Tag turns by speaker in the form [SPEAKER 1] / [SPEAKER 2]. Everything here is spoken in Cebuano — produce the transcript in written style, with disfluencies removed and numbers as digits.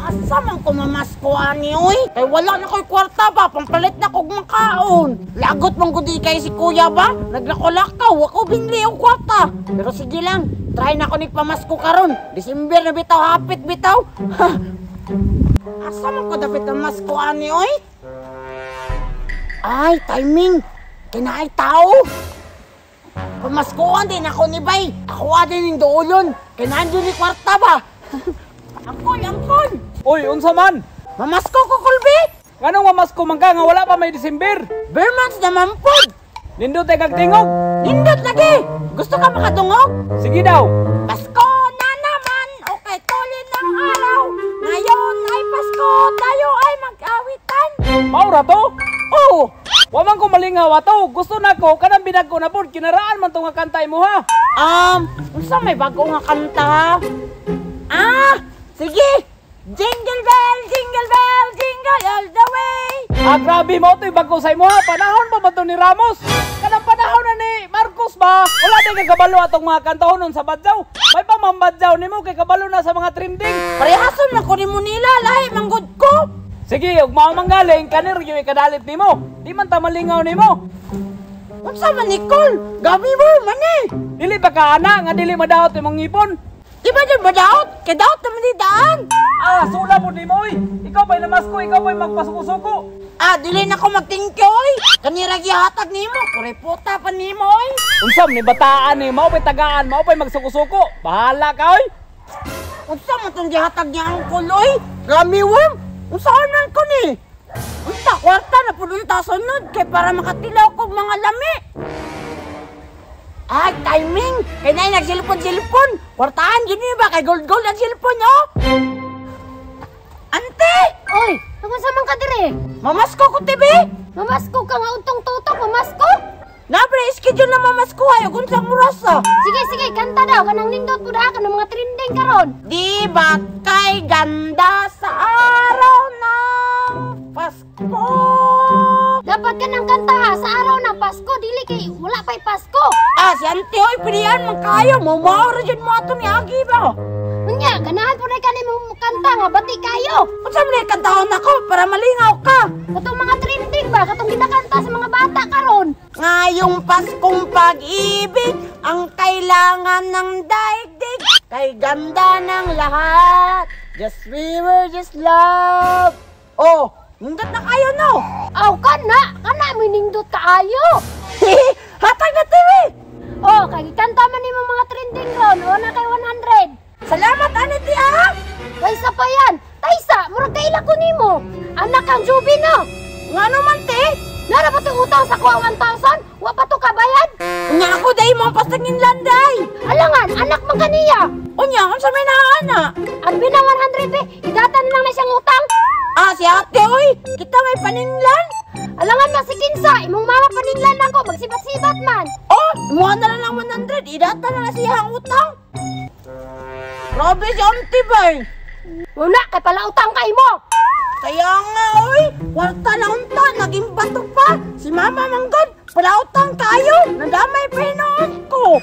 [SPEAKER 1] Asa man ko mamasko ani oy? Kay wala na ko'y kwarta ba, pampalit na kog makaon. Lagot man gud kay si kuya ba? Naglako-lakaw, wa ko binli og kwarta. Pero sige lang, try na ko ni pamasko karon. December na bitaw, hapit bitaw. Asa man ko dapit mamasko ani oy? Ay, timing. Kinaay tao. Pamaskoan din ako ni Bay. Ako din ning duolon. Kay nandun ni kwarta ba? Angkol, angkol.
[SPEAKER 2] Uy, unsa man?
[SPEAKER 1] Mamasko ko, kulbi.
[SPEAKER 2] Nganong mamasko man ka nga wala pa may December?
[SPEAKER 1] Bare months naman pod.
[SPEAKER 2] Nindot ay kag tingog.
[SPEAKER 1] Nindot lagi. Gusto ka makadungog?
[SPEAKER 2] Sige daw.
[SPEAKER 1] Pasko na naman, okay, tulin ng araw. Ngayon ay Pasko, tayo ay mag-awitan.
[SPEAKER 2] Mao ra to?
[SPEAKER 1] Oh,
[SPEAKER 2] Wa man ko malingaw ato. Gusto nako kanang binag-o na pod, kinaraan man to nga kanta imo ha.
[SPEAKER 1] Unsa may bago nga kanta? Ah, sige. Jingle bell, jingle all the way.
[SPEAKER 2] Ah, grabe mo to'y bago sa imo ha. Panahon pa ba to ni Ramos? Kanang panahon na ni Marcos ba? Wala din kay kabalo atong mga kantahon nun sa Badyaw. May pamambadyaw nimo kay kabalo na sa mga trending.
[SPEAKER 1] Parehason man ko nimo nila, lahi manggod ko.
[SPEAKER 2] Sige, ug mao man galing kanir yung ikadalit nimo. Di man ta malingaw nimo.
[SPEAKER 1] Unsa man Nicole? Gabi mo man eh.
[SPEAKER 2] Dili ba ka ana nga dili madaot imong ngipon?
[SPEAKER 1] Di ba di ba daot? Kay daot naman di daan.
[SPEAKER 2] Ah, sula mo nimo oy. Ikaw ba'y namasko, ikaw ba'y magpasuko-suko?
[SPEAKER 1] Ah, dili na ko mag-thank you oy. Kanira gihatag nimo, kureputa pa nimo oy.
[SPEAKER 2] Unsam ni bataan ni mao pa'y tagaan, mao pa'y magsuko-suko. Bahala ka oy.
[SPEAKER 1] Unsa man tong gihatag niya ang oy? Gami worm. Unsaon man ko ni? Unta kwarta na pud unta sunod kay para makatilaw kog mga lami. Ay, timing! Kay na nagsilpon-silpon. Kwartaan yun ba? Kay gold-gold ang silpon, oh! Ante!
[SPEAKER 3] Oy, nagunsa man ka dire?
[SPEAKER 1] Mamasko ko, tibi!
[SPEAKER 3] Mamasko ka nga untong tutok, mamasko?
[SPEAKER 1] Nabre, schedule na mamasko ay kung sa oras ah.
[SPEAKER 3] Sige, sige, kanta daw kanang nindot pud ha kanang mga trending karon.
[SPEAKER 1] Di ba kay ganda sa araw ng Pasko?
[SPEAKER 3] Dapat kanang kanta ha sa araw ng Pasko, dili kay wala pa'y Pasko.
[SPEAKER 1] Ah, si ante oy, pilihan man kayo. Mamaura dyan mo ato ni Agi ba?
[SPEAKER 3] Unya, ganahan pud ka nimong kanta nga bati kayo.
[SPEAKER 1] Unsa man ni kantahon ako para malingaw ka?
[SPEAKER 3] Katong mga trending ba, katong ginakanta sa mga bata karon.
[SPEAKER 1] Ngayong Paskong pag-ibig ang kailangan ng daigdig. Kay ganda ng lahat. Just we were just love. Oh, nindot na kayo no?
[SPEAKER 3] Aw kana, kana mo nindot kaayo.
[SPEAKER 1] Hatag na TV!
[SPEAKER 3] Oh, kay gikanta man nimo mga trending ron, o na kay 100.
[SPEAKER 1] Salamat, Anity, ah!
[SPEAKER 3] Kaysa pa yan, Taysa, murag kaila ko nimo. Anak kang Juby no.
[SPEAKER 1] Nga naman, te?
[SPEAKER 3] Nara ba itong utang sa kuha 1,000? Wa pa to kabayad?
[SPEAKER 1] Unya ako, day, mga pastangin landay.
[SPEAKER 3] Alangan, anak man kaniya.
[SPEAKER 1] Unya, unsa may naana?
[SPEAKER 3] Ang binang 100 be, idata na lang na siyang utang.
[SPEAKER 1] Ah, si ate, oy! Kita may paninglan.
[SPEAKER 3] Alangan man si Kinsa, imong mama paninglan lang ko, magsibat-sibat man.
[SPEAKER 1] Oh, imuha na lang ng 100. Idata na lang siya ang utang. Grabe si auntie, bay.
[SPEAKER 3] Wala, kay pala utang kay mo.
[SPEAKER 1] Kaya nga, oy! Kwarta na unta, naging bato pa. Si mama manggod, pala utang kayo. Nadamay pa hinoon ko.